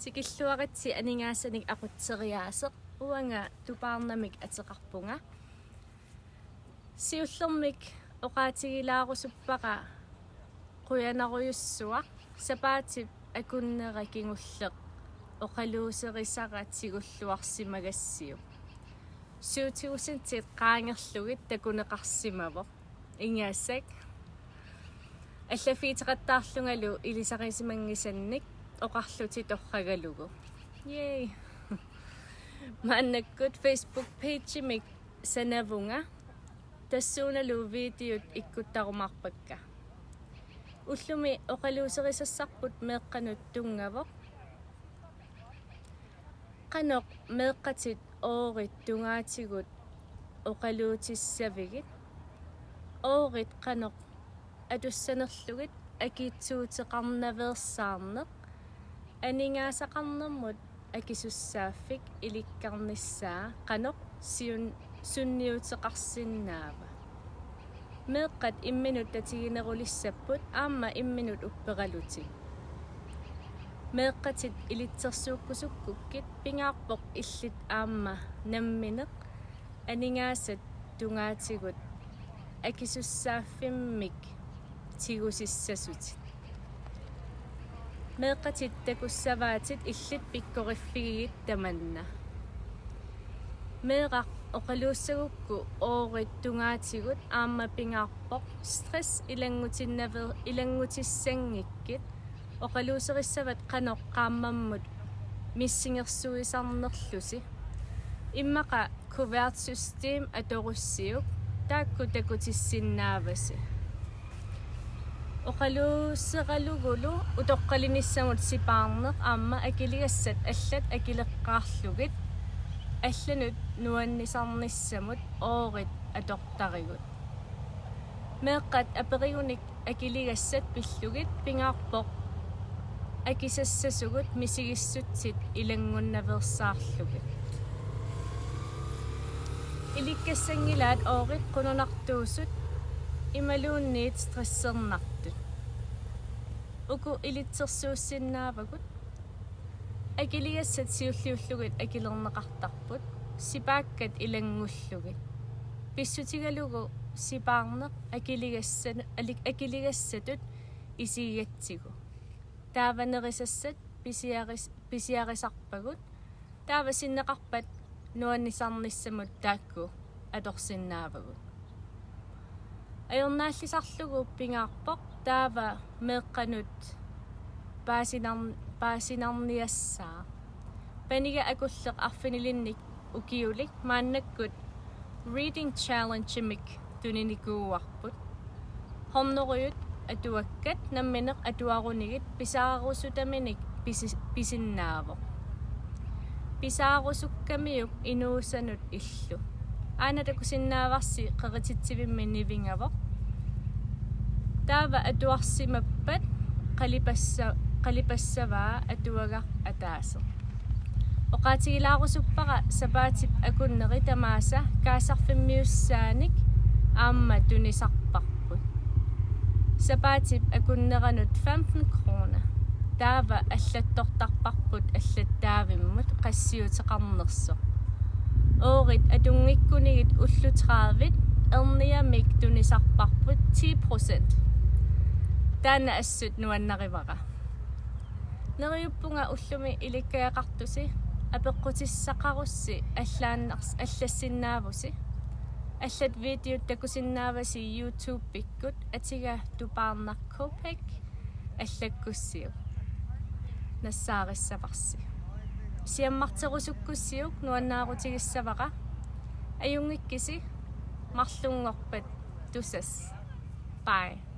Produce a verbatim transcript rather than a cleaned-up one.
Tikilluaritsi aningaasanik aqutseriaaseq, uanga Tupaarnamik ateqarpunga. Siullermik oqaatigilaarusuppara qujanarujussuaq sapaatip akunnera kingulleq oqaluuserisara tigulluarsimagassiuk. Syv tusindit qaangerlugit takuneqarsimavoq. Ingasak. Allaffiuteqattaarlungalu ilisarisimanngisannik oqarlutit torragalugu. Yay! Maannakkut Facebook page-imik sanavunga. Tassuunalu videot ikkuttarumaarpakka. Ullumi oqaluuserisassarput meeqqanut tunngavoq. Qanoq meeqqatit oorit tungaatigut oqaluutissavigit? Oorit qanoq atussanerlugit akitsuuteqarnaveersaarneq, aningaasaqarnermut akisussaaffik ilikkarnissaa qanoq siun-, sunniuteqarsinnaava? Meeqqat imminut tatiginerulissapput aamma imminut upperalutik. Meeqqatit ilitsersuukkusukkukkit pingaarpoq illit aamma nammineq aningaasat tungaatigut akisussaaffimmik tigusissasutit. Meeqqatit takussavaatit illit pikkoriffigigit tamanna. Meeraq oqaluussagukku oorit tungaatigut aamma pingaarpoq stress ilanngutinnaver-, ilanngutissanngikkuit oqaluuserissavat qanoq qaammammut missingersuisarnerlusi. Immaqa kuvertsystem atorussiuk taakku takutissinnaavasi. Oqaluuseralugulu utoqqalinissamut sipaarneq aamma akiligassat allat akileqqaarlugit allanut nuannisarnissamut oorit atortarigut. Meeqqat aperigunik akiligassat pillugit pingaarpoq akisassasugut misigissutsit ilanngunnaveersaarlugit. Ilikkassanngilaat oorit qununartuusut imaluunniit stressernartut. Uku ilitsersuussinnaavagut. Akiligassat siulliullugit akilerneqartarput, sipaakkat ilanngullugit. Pissutigalugu sipaarneq akiligassan-, alik-, akiligassatut isigigatsigu. Taava nerisassat pisiaris-, pisiarisarpagut. Taava sinneqarpat nuannisarnissamut taakku atorsinnaavagut. Ajornaallisarlugu pingaarpoq taava meeqqanut paasinar-, paasinarniassaaq. Paniga Akulleq arfinilinnik ukiulik maannakkut reading challenge-imik tuninikuuarput. Hornorujut atuakkat nammineq atuarunigit pisaarusutaminik pisi-, pisinnaavoq. Pisaarusukkamiuk inuusanut illu. Aana takusinnaavarsi qerititsivimmi nivingavoq. Taava atuarsimappat qalipassa-, qalipassavaa atuagaq ataaseq. Oqaatigilaarusuppara sapaatip akunneri tamaasa kaasarfimmiussaanik aamma tunisarparput. Sapaatip akunneranut femten kroner. Taava allattortarparput allattaavimmut qassiuteqarnersoq. Oorit atunngikkunigit ullut tredive erniamik tunisarparput ti procent. Taanna assut nuannarivara. Neriuppunga ullumi ilikkagaqartusi, apeqqutissaqarussi allaannars-, allassinnaavusi. Allat videot takusinnaavasi YouTube-ikkut atiga Tupaarnaq Kopek allakkussiuk. Nassaarissavarsi. Siammarterusukkussiuk nuannaarutigissavara. Ajunngikkisi, marlunngorpat tusass. Bye.